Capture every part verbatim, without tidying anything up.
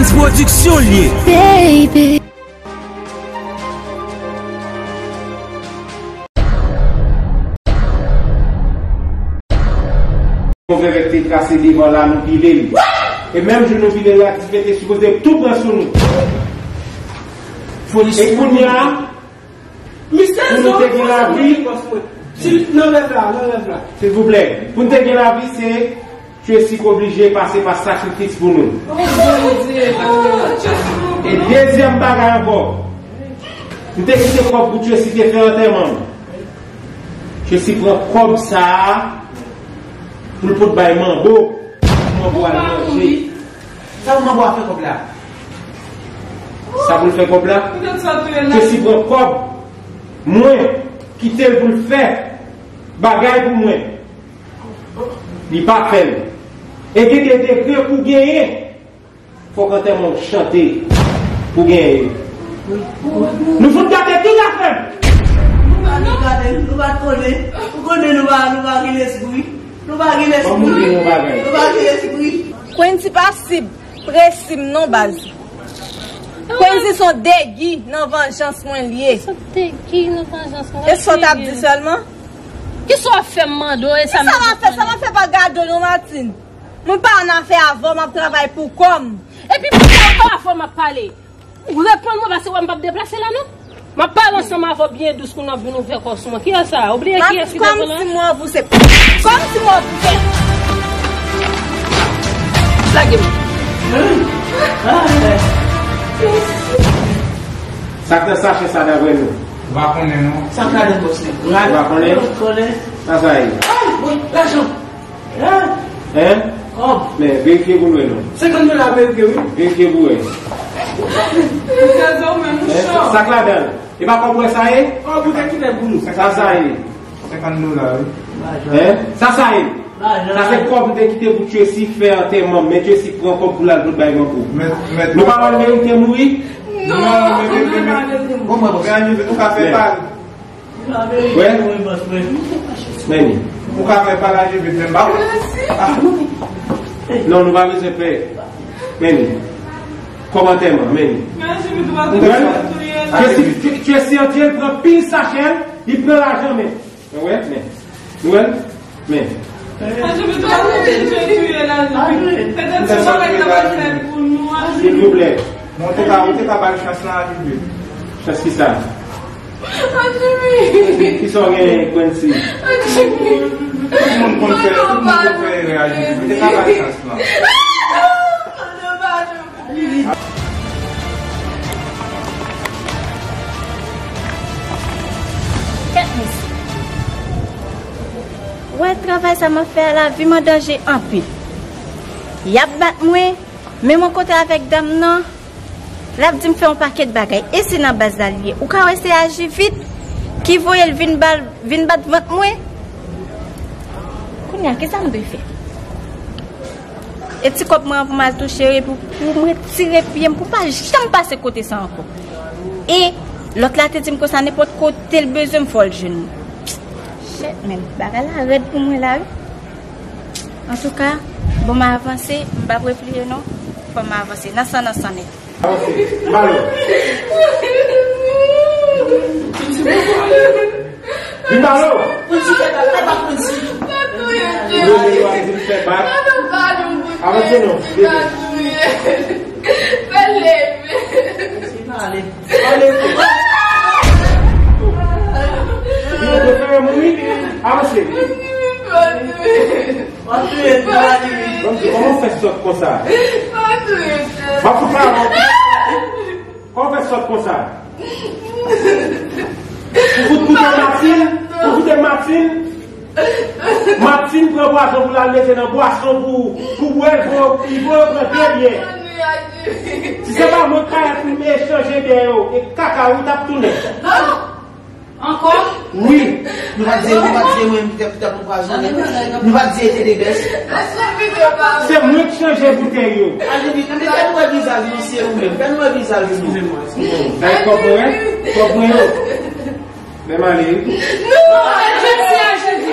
Pwodiksyon l ye. Baby. Move vèk te trase devan la, nou pile l. E menm jou nou pile l la, dife te sipoze tou pran sou nou. E kounye a, pou nou te gen lavi, silvouplè, pou nou te gen lavi, se Tracy k oblije pase pa sakrifis pou nou. E dezyèm bagay ankò, m te kite kòb pou Tracy te fè antèman m. Tracy pran kòb sa a pou l pot bay Manbo, pou Manbo al manje. Sa pou Manbo a fè kòb la? Sa pou l fè kòb la? Tracy pran kòb mwen, kite l pou l fè bagay pou mwen. Li pa fè l. E gen de degre pou genyen. Fòk antèman w chante pou genyen yo. Nou fout gate tout afè m. Nou pa t gade, nou pa t konnen. Ou konnen nou pa, nou pa gen lespri. Nou pa gen lespri. Ban m di w yon bagay. Nou pa gen lespri. Quency pa sib presi m non baz. Quency se yon degi nan vanjans mwen li ye. Se degi nan vanjans mwen. E sa w t ap di sèlman? Kisa w ap fè m mande w? E sa m ap fè? Sa m ap fè pa gade w non, Martine. Mwen pa annafè avè w, m ap travay pou kò m. Epi poukisa w pa avè w m ap pale? Ou reponn mwen, paske w wè m p ap deplase la non. M ap pale ansanm avè w byen dous, kounye a w vin ouvè kò w sou mwen. Kiyès sa? Ou bliye kiyès ki devan la? Kòmsi mwen avè w se, kòmsi mwen avè w se. Lage m. Sa k nan sachè sa, daprè nou? M pa konnen non. Sa k ladan bòs la? M pa konnen. Sa sa ye? Ay, wi, lajan. Hein? Kòb. Men, verifye pou nou wè non. Senkant dola verifye, wi. Verifye pou wè. Hein? Sa k ladan l? E pa kòb ou wè sa ye? Kòb ou te kite pou nou. Sa sa ye? Senkant dola, wi. Hein? Sa sa ye? Sa se kòb m te kite pou Tracy fè antèman m, men Tracy pran kòb pou l al pot bay Manbo. Nou pa wè l merite mouri? Non, men, men, men, men. Bon, mwen, bon, men, nou ka fè pa. Wè? Men. Ou ka fè pa la, je vais même pas. Ah. Non, nou pa bezwen pè. Men. Kòb antèman, men. Tracy, Tracy antre, l pran pil sachè, li pran lajan, men. Nou wè? Men. Nou wè? Men. Silvouplè. Mwen te ka, mwen te ka ba l chans lan, Judith. Chans ki sa? Kisa w genyen, Quency? Tout moun konn fè, tout moun konn fè erè a Judith. Mwen te ka ba l chans lan. Kèt mesye. Wè travay sa m ap fè a, lavi m an danje anpil. Y ap bat mwen, menm yon kote avèk dam nan, l ap di m fè yon pakèt bagay. E se nan baz la li ye. Ou ka wè se Ajivit ki voye l vin ba l, vin bat vant mwen. Kounye a, kisa m dwe fè? E ti kòb mwen an pou m al touche yo, epi pou m retire pye m, pou pa janm pase kote sa ankò. E lòt la te di m konsa, nenpòt kote l bezwen m, fò l jwenn mwen. Shit, men bagay la rèd pou mwen la, wi. Antouka, bon, m avanse, m p ap repliye non. Fò m avanse, nan san, nan san nèt. Avanse, balo. Vin balo. Pranti fè bak, fè bak, Pranti. Yo, yo, yo, yo, fè bak. Avanse non, bebe. Fè leve. Vin, ou prefere mouri? Avanse. Bon, kòman w fè sòt konsa? M ap fout la avè w. Kòman w fè sòt konsa? Ou fout koute Martine? Ou koute Martine? Martine pran pwazon pou l al mete nan bwason pou, pou bwè l, pou, pou l pran de byè. Si se pa mwen k pa ret pou m echanje byè yo, e kaka ou t ap tounen. Ankò? Wi. Nou pa t di, nou pa t di mwen, m te, te pran pwazon, men nou pa t di e te de bès. Se mwen k chanje boutèy yo. Alini, men fè nou wè vizaj nou, se ou menm. Fè nou wè vizaj nou. Bay kòb mwen, kòb mwen yo. Men m ale wi. Non, Jezi, a Jezi.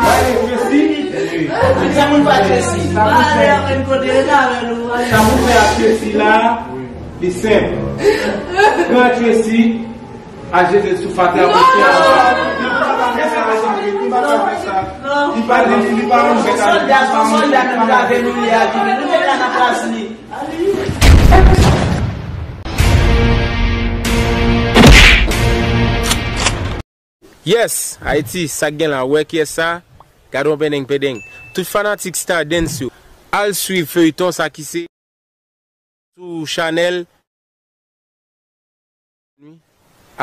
Ale, Jezi. Sa moun fè ak Tracy? Sa moun fè ak Tracy la, li senp. Pran Tracy, achte l sou fatra pou fè sa. Non, nou pa ka fè sa, nou pa ka fè sa. Li pa di, li pa yon sòlda, se yon sòlda menm lave nou ye a vini. Nou te ka nan plas li. Yes, Ayiti, sa k gen la, w wè kiyès sa? Gade yon pendeng pendeng. Tout fanatik Stardens yo, al swiv feyton sa ki se sou chanèl.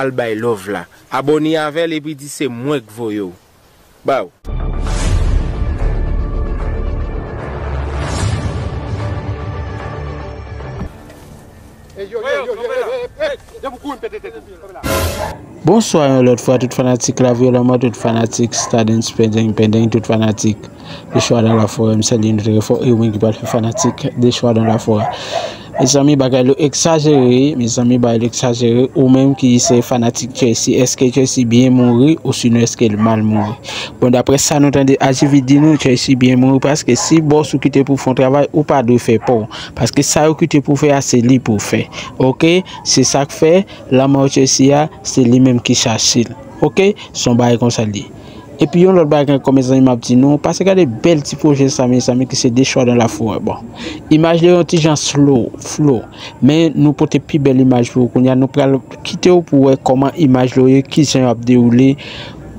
Al bay love la. Abòne avè l epi di se mwen k voye w. Baw. Bonswa yon lòt fwa tout fanatik Lavi Lanmò, tout fanatik Stardens Pendeng Pendeng, tout fanatik Dechwa dan Laforè, m salye nou trè fò, e ou menm ki pral fè fanatik Dechwa dan Laforè. Mezanmi, bagay lo egzajere, mezanmi, bagay lo egzajere, ou menm ki se fanatik Tracy, èske Tracy byen mouri, osinon èske l mal mouri? Bon, daprè sa nou tande Ajivi di nou, Tracy byen mouri, paske si bòs ou kite pou fè yon travay, ou pa dwe fè pa w. Paske sa yo kite pou fè a, se li pou fè. Oke? Se sa k fè, lanmò Tracy a, se li menm ki chache l. Oke? Se yon bagay konsa l ye. Epi yon lòt bagay ankò, mezanmi, m ap di nou, pase gade bèl ti pwojè sa, mezanmi, ki se Dechwa dan Laforè. Bon, imaj li yon ti jan slow, flow. Men nou pote pi bèl imaj pou ou kounye a. Nou pral kite w pou w wè kòman imaj li yo ye, kijan yo ap dewoule,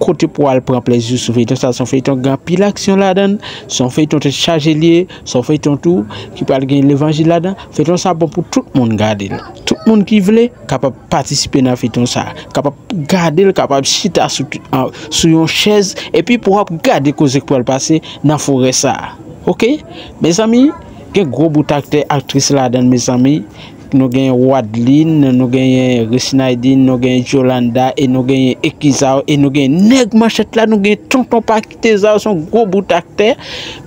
kote pou w al pran plezi w sou feyton sa. Se yon feyton gen anpil aksyon ladan l, se yon feyton tèt chaje li ye, se yon feyton tou ki pral gen levanjil ladan. Feyton sa bon pou tout moun gade l. Tout moun ki vle kapab patisipe nan feyton sa, kapab gade l, kapab chita sou, an, sou yon chèz, epi pou w ap gade koze k pral pase nan forè sa a. Oke? Mezanmi, gen gwo bout aktè, aktris ladan l, mezanmi. Nou gen Wadlin, nou genyen Resinaidin, nou genyen Jolanda, e nou genyen Ekizaw, e nou genyen nèg manchèt la, nou genyen tonton Pakiteza, se yon gwo bout aktè.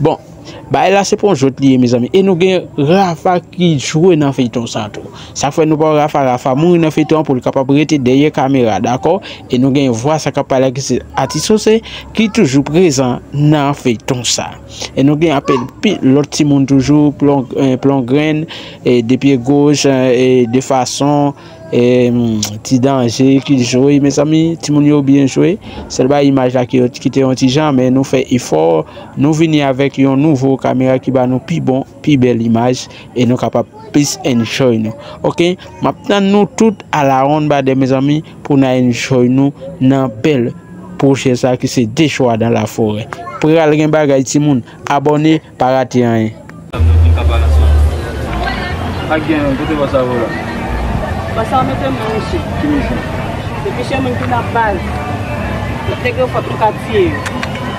Bon, bagay la se pa yon jwèt li ye, mezanmi. E nou gen Rafa ki jwe nan feyton sa tou. Sa k fè nou pa wè Rafa, Rafa mouri nan feyton an pou l kapab rete dèyè kamera, dakò? E nou gen vwa sa k ap pale a ki se Ati Sose ki toujou prezan nan feyton sa. E nou gen apèl pi lòt timoun toujou, Plon, eh, Plon Grenn, e De Pye Goch, eh, e De Fason, e, mm, Ti Danje ki jwe, mezanmi, timoun yo byen jwe. Sèl bagay imaj la ki, ki te yon ti jan, men nou fè efò, nou vini avèk yon nouvo kamera ki ba nou pi bon, pi bèl imaj, e nou kapab plis enjoy nou. Oke, m ap tann nou tout a la ronn badè, mezanmi, pou n al enjoy nou nan bèl pwojè sa ki se Dechwa dan Laforè. Pral gen bagay, timoun. Abòne, pa rate anyen. Ak gen, kote bòs la voye la? Bòs la mete m nan misye. Ki misye? Se misye menm ki nan baz. Nèg yo fòt nou ka tiye yo.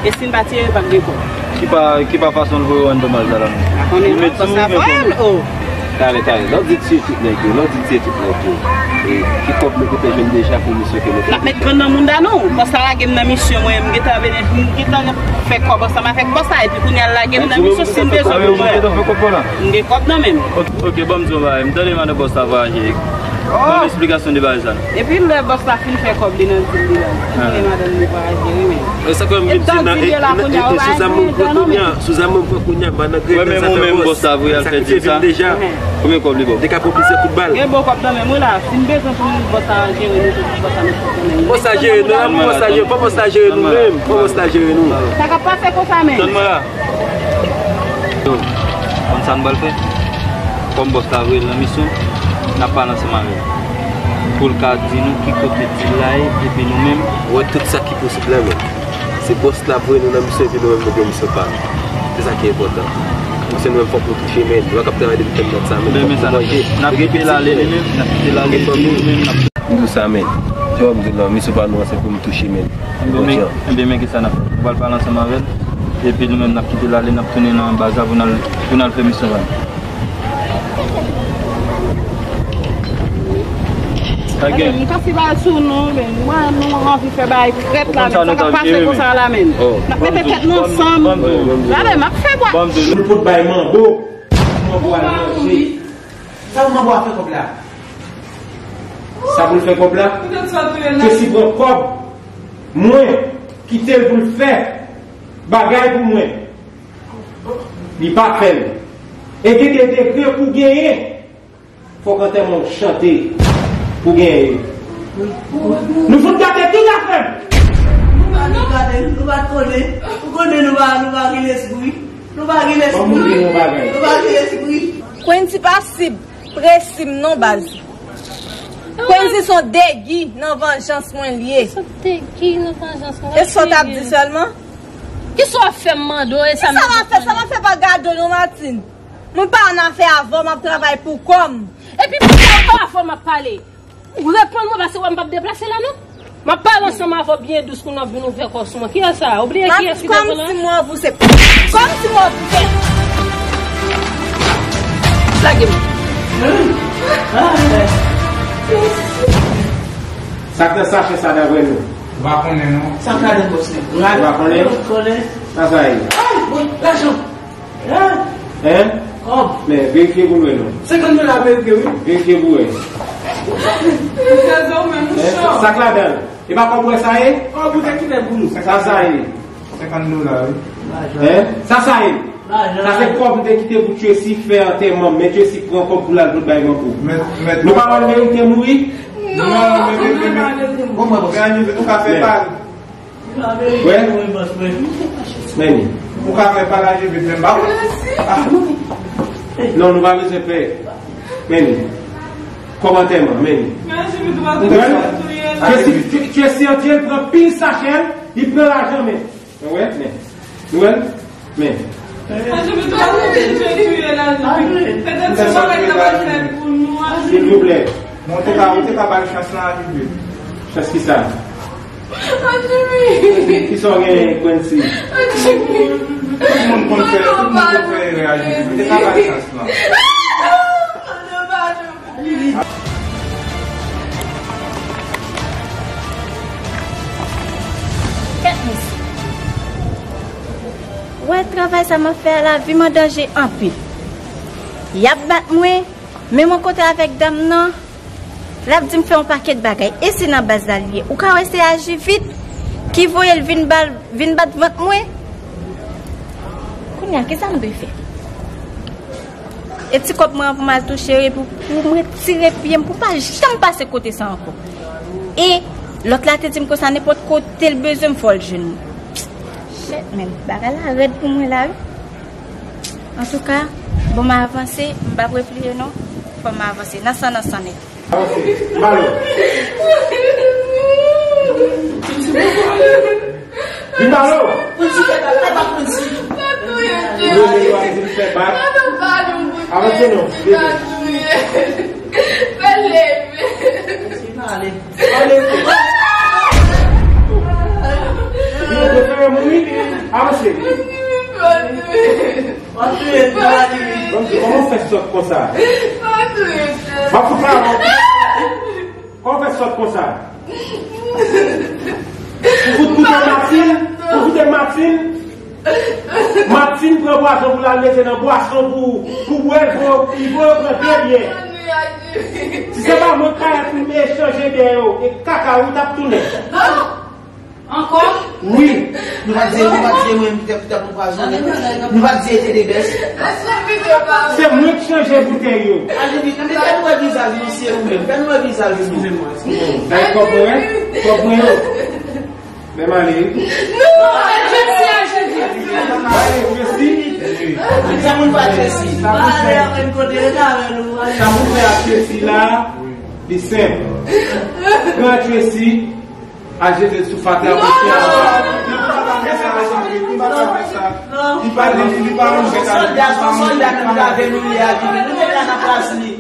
E si n pa tiye yo, pa gen kòb. Ki pa, ki pa fason l voye w anndan baz la la menm? Pa konnen non, bòs la voye m, o. Talè, talè. Lè w di tiye tout nèg yo, lè w di tiye tout nèg yo. E ki kòb nou gentan jwenn deja pou misyon ke nou te... N ap met grenn nan mouda nou. Bòs la lage m nan misyon, mwen, m gentan vini, m gentan fè kòb ansanm avèk bòs la, epi kounye a l lage m nan misyon, si m bezwen pou mwen. M gen kòb nan men m. Ok, ok, ban m di w yon bagay. M tande madan bòs la vwayaje. Ban m esplikasyon de bagay sa. Epi lè bòs la fin fè kòb li nan dil li la, kounye madanm li vwayaje, wi, men. E sa k fè m vin di nan, e, e, e, sou zam mwen pran kounye a, sou zam mwen pran kounye a, madan Grenn nan sa fè bòs. Sa ki fè vin deja. Konbyen kòb li ba w? Li ka pran plizyè kout bal. Gen bon kòb nan men mwen la. Si n bezwen pou nou bòs la jere nou, pou bòs la met kòb nan men nou. Bòs la jere nou, la pou bòs la jere, pa bòs la jere nou menm, pa bòs la jere nou. Sa k ap pase konsa, men? Tann mwen la. Yo, konn sa n pral fè? Kòm bòs la voye l nan misyon, n ap pale ansanm avè l. Pou l ka di nou ki kote dil la ye, epi nou menm. Wè tout sa ki posib la, men. Se bòs la voye nou nan misyon epi nou menm nou gen misyon pa nou. Se sa ki enpòtan. Paske nou menm fòk nou touche men. Nou pa kab travay depi tèt dat sa menm, fòk nou manje. N ap kite l ale li menm, n ap kite l ale epi nou menm n ap... M di w sa men. Jan m di w la, misyon pa nou an se pou nou touche men. Enben men, enben men kisa n ap fè. Nou pral pale ansanm avè l. Epi nou menm n ap kite l ale, n ap tounen nan baz la pou n al, pou n al fè misyon pa nou. Sa gen. M ka fè bagay sou nou, men mwen, nou anvi fè bagay frèt la, men sa k ap pase konsa la, men. N ap mete tèt nou ansanm. Gade, m ap fè bwa. Pou l pot bay manbo, manbo al manje. Sa pou manbo a fè kòb la? Sa pou l fè kòb la? Tracy pran kòb mwen, kite l pou l fè bagay pou mwen. Li pa fè l. E gen de degre pou genyen. Fòk antèman w chante pou genyen yo. Nou fout gate tout afè m. Nou pa t gade, nou pa t konnen. Ou konnen nou pa, nou pa gen lespri. Nou pa gen lespri. Ban m di w yon bagay. Nou pa gen lespri. Quency pa sib presi m non baz. Quency se yon degi nan vanjans mwen l ye. Se yon degi nan vanjans mwen. E sa w t ap di sèlman? Kisa w ap fè m mande w e sa m ap fè? Sa m ap fè, sa m ap fè pa gade w non Martine. Mwen pa annafè avè w, m ap travay pou kò m. Epi poukisa w pa avè w m ap pale? Ou reponn mwen paske w wè m p ap deplase la non. M ap pale ansanm avè w byen dous pou n ap vin ouvè kò sou mwen. Kiyès sa? Ou bliye kiyès ki devan la? Kòmsi m wè w pou se. Kòmsi m wè w pou se. Lage m. Sa k nan sachè sa daprè nou? M pa konnen non. Sa k ladan bòs la? Ou pa konnen? Konnen. Sa sa ye? Ay, bon, lajan. Hein? Hein? Kòb. Men, verifye pou nou wè non. Senkant dola verifye, wi. Verifye pou wè. Misye zò men mouchon. Sa k ladan l? E pa kòb ou wè sa ye? Kòb ou te kite pou nou. Sa sa ye? Senkant dola, wi. Hein? Sa sa ye? Sa se kòb m te kite pou Tracy fè antèman m, men Tracy pran kòb pou l al pot bay manbo. Nou pa mal merite mouri? Non, nou pa mal merite mouri. Bon, mwen, bon. Ou ka fè pal. Wè? Men li. Ou ka fè pal a Jivit menm ba ou. Ah. Non, nou pa bezwen pè. Men li. Kòb antèman, men li. Tracy, Tracy antre l pran pil sachè l, li pran lajan men. Ou wè? Men. Ou wè? Men. Silvouplè. Bon, ou te ka, ou te ka ba l chans lan, Jivit. Chans kisa? Kisa w genyen, Quency? Tout moun konn fè, tout moun konn fè erè a Jivit. Ou te ka ba l chans lan. Kèt mesye. Wè travay sa m ap fè a, lavi m an danje anpil. Y ap bat mwen, men mwen kontre avèk dam nan, l ap di m fè yon pakèt bagay. E se nan baz la l ye. Ou ka wè se a Jivit ki voye l vin ba l, vin bat vant mwen. Kounye a, kisa m dwe fè? E ti kòb mwen an pou m al touche yo, epi pou, pou m retire pye m, pou pa janm pase kote sa ankò. E lòt la te di m konsa, nenpòt kote l bezwen m, fò l jwenn mwen. Shit, men bagay la rèd pou mwen la, wi. Antouka, bon, m avanse, m p ap repliye non. Fò m avanse, nan san, nan san nèt. Avanse. Malo. Vin malo. Pranti fè bal, fè bal Pranti. Yo vin fè bal. Avanse non. Pale. Pale. Vin fè mouri. Avanse. Bon, kòman w fè sòt konsa? M ap fout la. Kòman w fè sòt konsa? Ou fout koute Martine? Ou koute Martine? Martine pran pwazon pou l al mete nan bwason pou, pou bwè l, pou li voye pran de byè. Si se pa mwen, kayèt ou te chanje byè yo, e kaka ou t ap tounen. Ankò? Wi. Nou pa t di, nou pa t di, wi, poutèt, poutèt nou pwazonnen. Nou pa t di e te de bès. Se mwen ki chanje boutèy yo. Alini, men fè nou wè vizaj nou, se ou menm. Fè nou wè vizaj nou. Gade kòb mwen, kòb mwen yo. Men m ale. Non, Jesi a Jezi. Ale, Jesi. Sa moun pa Jesi. Sa moun fè. Sa moun fè ak Jesi la, li senp. Pran Jesi. A Jezi sou fatra pou fè. Li pa, li, li pa yon sòlda, se yon sòlda menm lave nou ye a Jezi. Nou te la nan plas li.